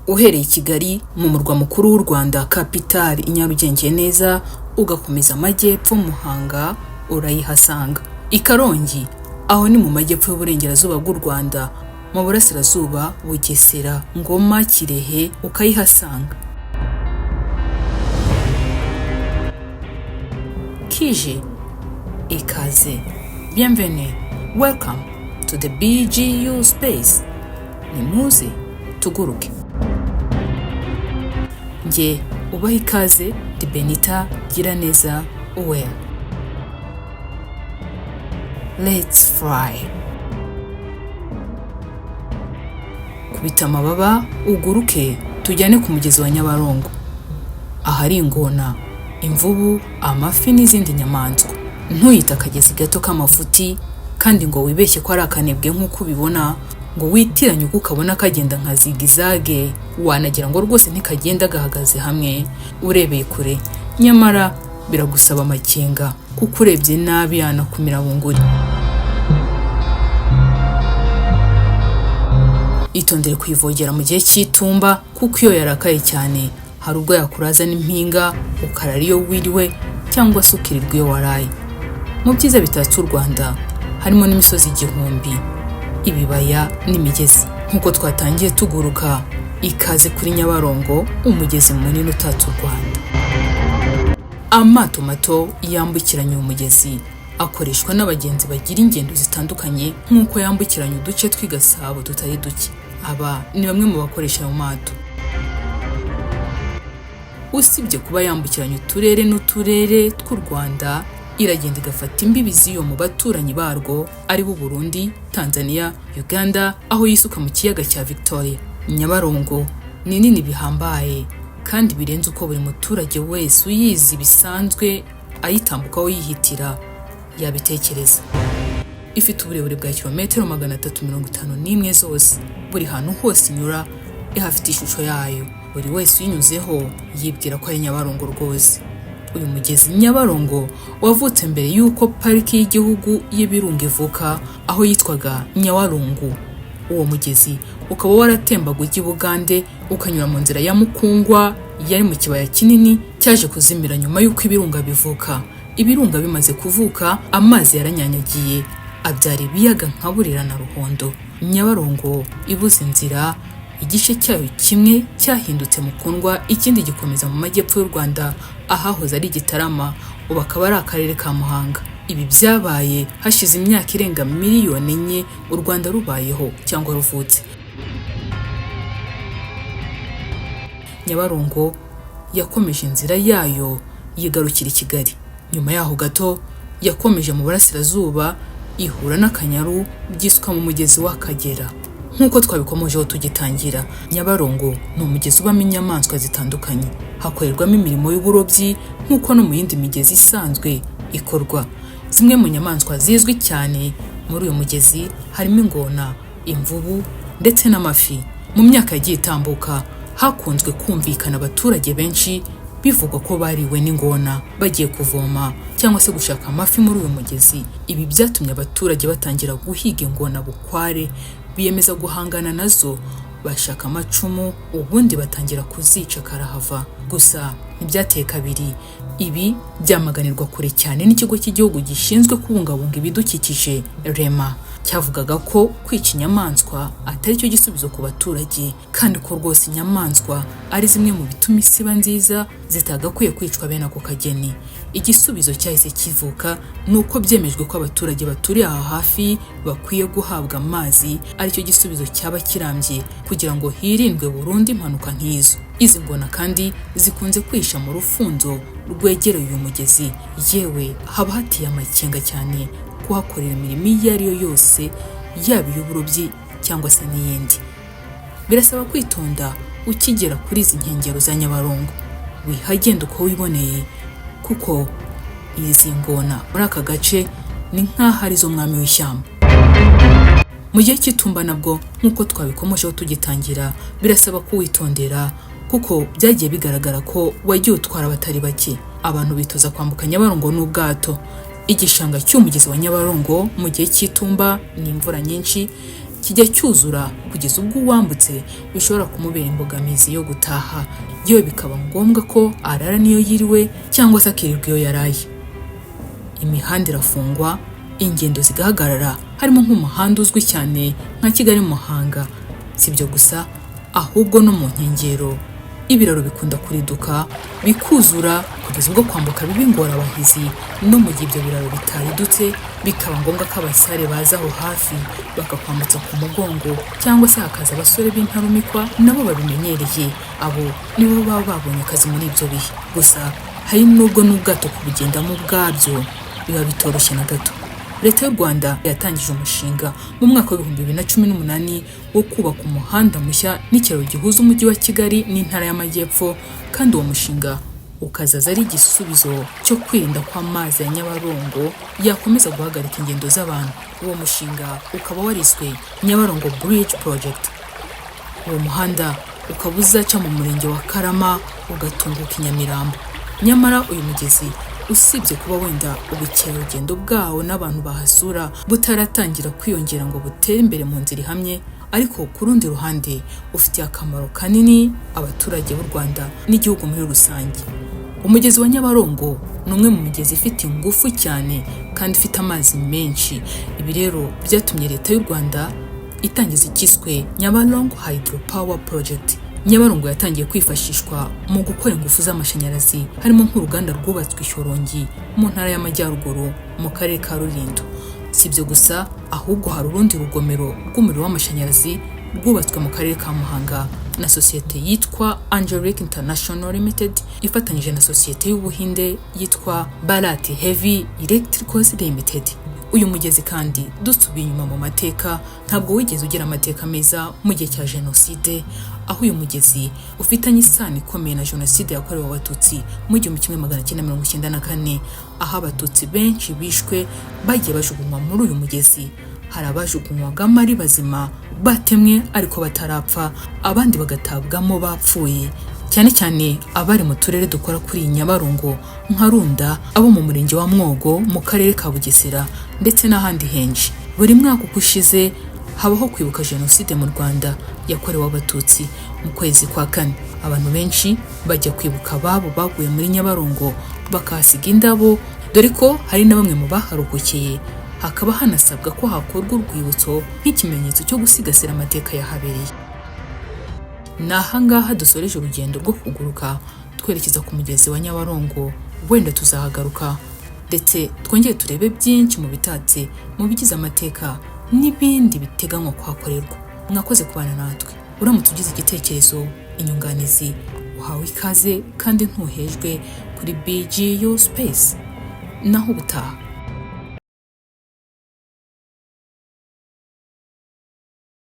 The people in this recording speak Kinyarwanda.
Uhereye i Kigali mu murwa mukuru w'u Rwanda, kapitali i Nyarugenge neza, ugakomeza amajyepfo Muhanga, urayihasanga. I Karongi, aho ni mu majyepfo y'uburengerazuba bw'u Rwanda, mu burasirazuba Bugesera, Ngoma, Kirehe, ukayihasanga. Kije ikaze, bienvenue, welcome to the BGU space. Nimuze tuguruke. Njye ubaha ikaze di Benita Giraneza Uwera. Let's fly. Kubita amababa uguruke tujyane ku mugezi wa Nyabarongo, ahari ingona, imvubu, amafi n'izindi nyamaswa. Ntuyite akagezi gato k'amafuti kandi ngo wibeshye ko ari akanebwe nk'uko ubibona, ngo witiranye uko ukabona kagenda nka zigizage, wanagira ngo rwose ntikagenda gahagaze hamwe urebeye kure, nyamara biragusaba amakenga kuko urebye nabi yanakumira bunguri. Itondere kuyivogera mu gihe cy'itumba, kuko iyo yarakaye cyane hari ubwo yakuraza n'impinga ukarara iyo wiriwe cyangwa se ukirirwa iyo waraye. Mu byiza bitatse u Rwanda harimo n'imisozi igihumbi, ibibaya n'imigezi. Nk'uko twatangiye tuguruka, ikaze kuri Nyabarongo, umugezi munini utatse u Rwanda. Amato mato yambukiranya uyu mugezi akoreshwa n'abagenzi bagira ingendo zitandukanye, nk'uko yambukiranya uduce tw'i Gasabo tutari duke. Aba ni bamwe mu bakoresha ayo mato. Usibye kuba yambukiranya uturere n'uturere tw'u Rwanda, iragenda igafata imbibi z'iyo mu baturanyi barwo ari bo Burundi, Tanzania, Uganda, aho yisuka mu kiyaga cya Victoria. Nyabarongo ni nini bihambaye kandi birenze uko buri muturage wese uyizi bisanzwe ayitambukaho yihitira yabitekereza. Ifite uburebure bwa kilometero 351 zose. Buri hantu hose inyura ihafite ishusho yayo. Buri wese uyinyuzeho yibwira ko ari Nyabarongo rwose. Uyu mugezi Nyabarongo wavutse mbere y'uko pariki y'igihugu y'Ibirunga ivuka, aho yitwaga Nyawarungu. Uwo mugezi ukaba waratembaga ujya i Bugande, ukanyura mu nzira ya Mukungwa yari mu kibaya kinini cyaje kuzimira nyuma y'uko ibirunga bivuka. Ibirunga bimaze kuvuka, amazi yaranyanyagiye abyara ibiyaga nka Burera na Ruhondo. Nyabarongo ibuze inzira, igice cyayo kimwe cyahindutse Mukundwa, ikindi gikomeza mu majyepfo y'u Rwanda ahahoze ari Gitarama, ubu akaba ari akarere ka Muhanga. Ibi byabaye hashize imyaka irenga miliyoni 4 u Rwanda rubayeho cyangwa ruvutse. Nyabarongo yakomeje inzira yayo yigarukira i Kigali. Nyuma yaho gato yakomeje mu burasirazuba ihura n'Akanyaru byisuka mu mugezi w'Akagera. Nk'uko twabikomojeho tugitangira, Nyabarongo ni umugezi ubamo inyamaswa zitandukanye. Hakorerwamo imirimo y'uburobyi nk'uko no mu yindi migezi isanzwe ikorwa. Zimwe mu nyamaswa zizwi cyane muri uyu mugezi harimo ingona, imvubu ndetse n'amafi. Mu myaka yagiye itambuka hakunzwe kumvikana abaturage benshi bivugwa ko bariwe n'ingona bagiye kuvoma cyangwa se gushaka amafi muri uyu mugezi. Ibi byatumye abaturage batangira guhiga ingona bukware, biyemeza guhangana nazo, bashaka amacumu ubundi batangira kuzica karahava. Gusa ntibyateye kabiri, ibi byamaganirwa kure cyane n'ikigo cy'igihugu gishinzwe kubungabunga ibidukikije REMA, cyavugaga ko kwica inyamaswa atari cyo gisubizo ku baturage, kandi ko rwose inyamaswa ari zimwe mu bituma isi iba nziza zitagakwiye kwicwa bene ako kageni. Igisubizo cyahise kivuka ni uko byemejwe ko abaturage baturiye aha hafi bakwiye guhabwa amazi, aricyo gisubizo cyaba kirambye kugira ngo hirindwe burundu impanuka nk'izo. Izi ngona kandi zikunze kwihisha mu rufunzo rwegereye uyu mugezi, yewe haba hateye amakenga cyane kuhakorera imirimo iyo ari yo yose, yaba iy'uburobyi cyangwa se n'iyindi. Birasaba kwitonda ukigera kuri izi nkengero za Nyabarongo, wihagenda uko wiboneye, kuko izi ngona muri aka gace ni nk'aho ari zo mwami w'ishyamba. Mu gihe cy'itumba nabwo, nk'uko twabikomojeho tugitangira, birasaba kuwitondera kuko byagiye bigaragara ko wagiye utwara abatari bake. Abantu bitoza kwambuka Nyabarongo n'ubwato. Igishanga cy'umugezi wa Nyabarongo mu gihe cy'itumba n'imvura nyinshi Kijya cyuzura kugeza ubwo uwambutse bishobora kumubera imbogamizi yo gutaha, yewe bikaba ngombwa ko arara niyo yiriwe cyangwa se akirirwa iyo yaraye. Imihanda irafungwa, ingendo zigahagarara, harimo nk'umuhanda uzwi cyane nka Kigali Muhanga. Si ibyo gusa, ahubwo no mu nkengero ibiraro bikunda kuriduka bikuzura kugeza ubwo kwambuka biba ingorabahizi. No mu gihe ibyo biraro bitaridutse, bikaba ngombwa ko abasare baza aho hafi bakakwambutsa ku mugongo, cyangwa se hakaza abasore b'intarumikwa nabo babimenyereye. Abo nibo baba babonye akazi muri ibyo bihe. Gusa hari n'ubwo n'ubwato kubugendamo ubwabyo biba bitoroshye na gato. Leta y'u Rwanda yatangije umushinga mu mwaka wa 2018 wo kubaka umuhanda mushya n'ikiraro gihuza Umujyi wa Kigali n'Intara y'Amajyepfo, kandi uwo mushinga ukazaza ari igisubizo cyo kwirinda ko amazi ya Nyabarongo yakomeza guhagarika ingendo z'abantu. Uwo mushinga ukaba wariswe Nyabarongo Bridge Project. Uwo muhanda ukaba uzaca mu Murenge wa Karama ugatunguka i Nyamirambo. Nyamara uyu mugezi, usibye kuba wenda ubukerarugendo bwawo n'abantu bahasura butaratangira kwiyongera ngo butere imbere mu nzira ihamye, ariko ku rundi ruhande ufitiye akamaro kanini abaturage b'u Rwanda n'igihugu muri rusange. Umugezi wa Nyabarongo ni umwe mu migezi ifite ingufu cyane kandi ifite amazi menshi. Ibi rero byatumye Leta y'u Rwanda itangiza ikiswe Nyabarongo Hydropower Project. Nyabarongo yatangiye kwifashishwa mu gukora ingufu z'amashanyarazi, harimo nk'uruganda rwubatswe i Shyorongi mu Ntara y'Amajyaruguru mu Karere ka Rulindo. Si ibyo gusa, ahubwo hari urundi rugomero rw'umuriro w'amashanyarazi rwubatswe mu Karere ka Muhanga na sosiyete yitwa Angelique International Limited ifatanyije na sosiyete y'Ubuhinde yitwa Bharat Heavy Electricals Limited. Uyu mugezi kandi, dusubiye inyuma mu mateka, ntabwo wigeze ugira amateka meza mu gihe cya jenoside, aho uyu mugezi ufitanye isano ikomeye na Jenoside yakorewe Abatutsi mu 1994, aho Abatutsi benshi bishwe bagiye bajugunywa muri uyu mugezi. Hari abajugunywagamo ari bazima, batemwe ariko batarapfa, abandi bagatabwamo bapfuye, cyane cyane abari mu turere dukora kuri iyi Nyabarongo nka Runda, abo mu Murenge wa Mwogo mu Karere ka Bugesera ndetse n'ahandi henshi. Buri mwaka uko ushize habaho kwibuka Jenoside mu Rwanda yakorewe Abatutsi mu kwezi kwa kane. Abantu benshi bajya kwibuka ababo baguye muri Nyabarongo, bakahasiga indabo, dore ko hari na bamwe mu baharokokeye. Hakaba hanasabwa ko hakorwa urwibutso nk'ikimenyetso cyo gusigasira amateka yahabereye. Ni ahangaha dusoreje urugendo rwo kuguruka twerekeza ku mugezi wa Nyabarongo. Wenda tuzahagaruka ndetse twongere turebe byinshi mu bitatse, mu bigize amateka n'ibindi biteganywa kuhakorerwa. Mwakoze kubana natwe. Uramutse ugize igitekerezo, inyunganizi, uhawe ikaze kandi ntuhejwe kuri BGU Space. Naho ubutaha.